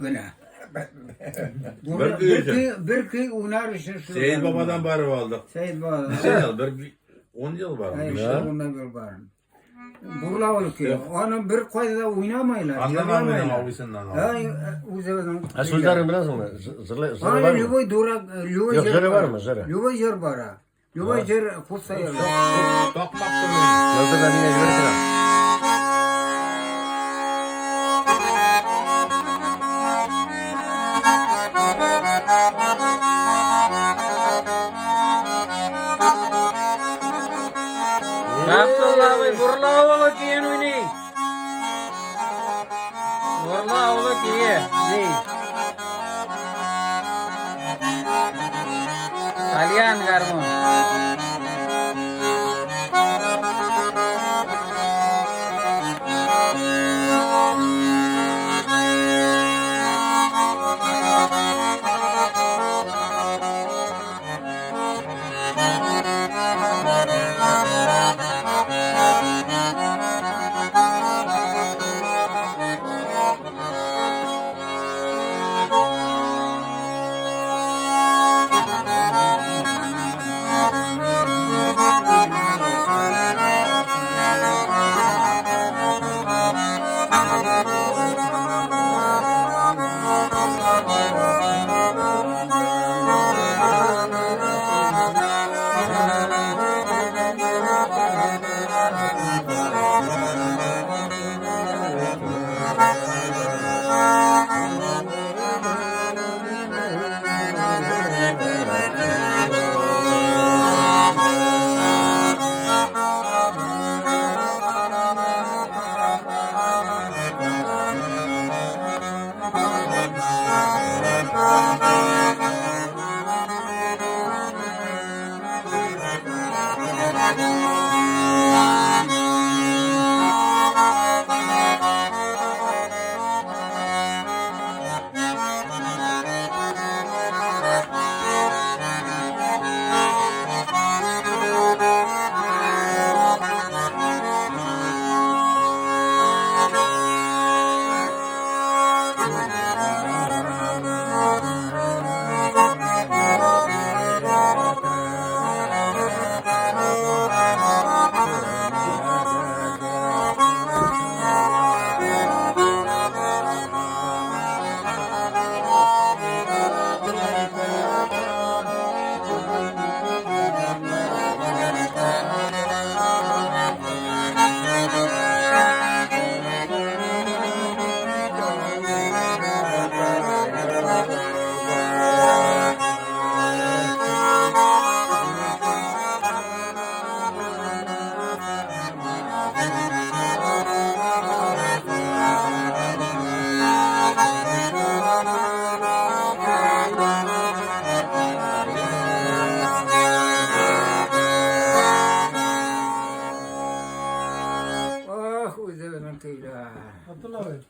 Генә. Бер көй өчен. Бер көй уйнар өчен шул. Сәет бабадан барып алдык. Сәет бабадан. Ничә ел? Бер 10 ел бар. Әй, шул бер бар. Бурлавыл көе. Аны бер кайда да уйнамайлар. Аннан алмыйдың абыйсыннан алдым. Әй, үзебезнең. Ә сүзләрен беләсеңме? Җырлы Аны бармы? любой дурак, любой Юк, җыр җыры бар. бармы, җыры? Любой җыр бара. Любой җыр кушса яза. Такмак түгел. Язды да миңа җибәрсәң. Габдулла абый Бурла авылы көен уйный. Бурла авылы көе. Ди. Тальян гармун. Ах, үзебезнең көйләр. Абдулла абый.